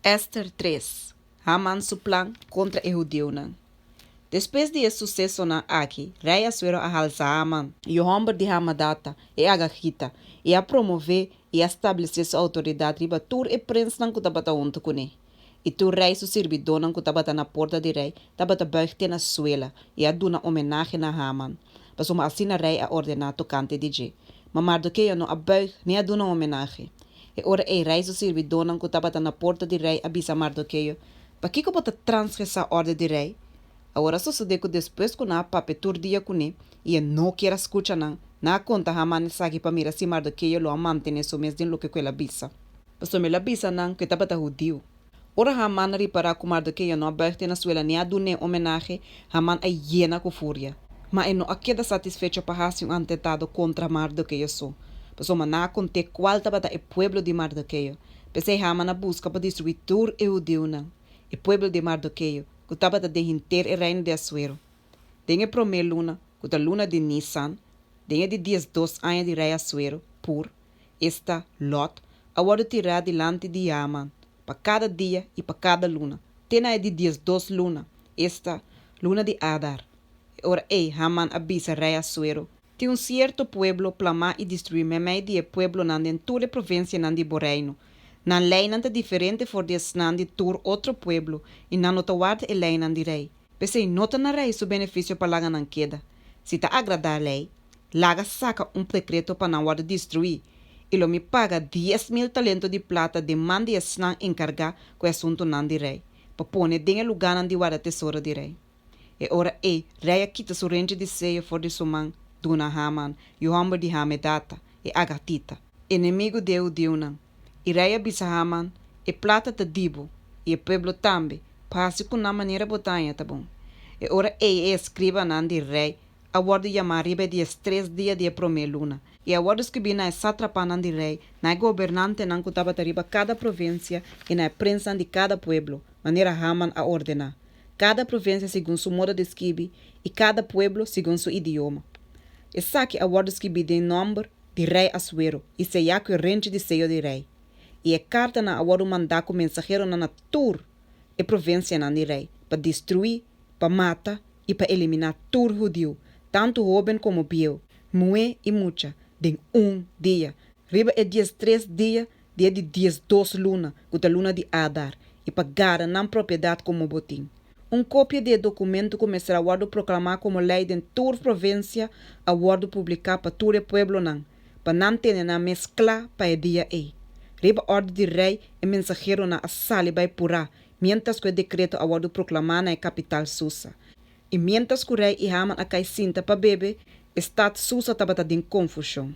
Ester tres, Haman su plan kontra e hudiunan. Despues di e susesonan aki, rei Asuero a halsa Haman, yu hòmber di Hamadata, e agagita, i a promov'é i a stablesé su outoridat riba tur e prensnan ku tabata huntu kuné. I tur rei su sirbidónan ku tabata na porta di rei tabata bùig te na suela i a duna omenahe na Haman, pasobra asina rei a ordená tokante di dje. Ma Mardokeo no a bùig ni a duna omenahe. E ora ei rei su sirbidónan ku tabata na porta di rei a bisa Mardokeo, Pakiko bo ta transgresá òrdu di rei? Awor a sosodé ku despues ku nan a papia tur dia kuné i e no kier a skucha nan, nan a konta Haman esaki pa mira si Mardokeo lo a mantené su mes den loke ku el a bisa. Pasobra el a bisa nan ku e tabata hudiu. Ora Haman a ripará ku Mardokeo no a bùig te na suela ni a dun'é omenahe, Haman a yena ku furia. Ma e no a keda satisfecho pa hasi un atentado kontra Mardokeo so, pasobra nan a kont'é kual tabata e pueblo di Mardokeo. P'esei Haman a buska pa destruí tur e hudiunan, e pueblo di Mardokeo, ku tabata den henter e reino di Asuero. Den e promé luna, ku ta luna di Nisan, den e di diesdos aña di rei Asuero, Pur, esta, Lòt, a wòrdu tirá dilanti di Haman, pa kada dia i pa kada luna, te na e di diesdos luna, esta, luna di Adar. E ora ei Haman a bisa rei Asuero, Tin un sierto pueblo plamá i destruí meimei di e pueblonan den tur e provinsianan di bo reino. Nan leinan ta diferente for di esnan di tur otro pueblo, i nan no ta warda e leinan di rei. P'esei no ta na rei su benefisio pa laga nan keda. Si ta agradá rei, laga saka un dekreto pa nan wòrdu destruí, i lo mi paga 10,000 talento di plata den man di esnan enkargá ku e asuntunan di rei, pa pone den e lugánan di warda tesoro di rei. E ora ei, rei a kita su renchi di seyo for di su man, duna Haman, yu hòmber di Hamedata, e agatita, enemigu di e hudiunan. I rei a bisa Haman, E plata ta di bo, i e pueblo tambe, pa hasi ku nan manera bo ta haña ta bon. E ora ei e eskribanan di rei a wòrdu yamá riba e diestres dia di e promé luna, i a wòrdu skibí na e sátrapanan di rei, na e gobernantenan ku tabata riba kada provinsia i na e prensnan di kada pueblo, manera Haman a ordená, kada provinsia segun su moda di skibi i kada pueblo segun su idioma. Esaki a wòrdu skibí den nòmber di rei Asuero i seyá ku e renchi di seyo di rei. I e kartanan a wòrdu mandá ku mensaheronan na tur e provinsianan di rei, pa destruí, pa mata i pa eliminá tur hudiu, tantu hóben komo bieu, muhé i mucha, den un dia, riba e diestres dia di e di diesdos luna, ku ta luna di Adar, i pa gara nan propiedat komo botin. Un kopia di e dokumentu ku mester a wòrdu proklamá komo lei den tur provinsia a wòrdu publiká pa tur e pueblonan, pa nan tene nan mes kla pa e dia ei. Riba òrdu di rei e mensaheronan a sali bai purá, miéntras ku e dekreto a wòrdu proklamá na e kapital Susa. I miéntras ku rei i Haman a kai sinta pa bebe, e stat Susa tabata den konfushon.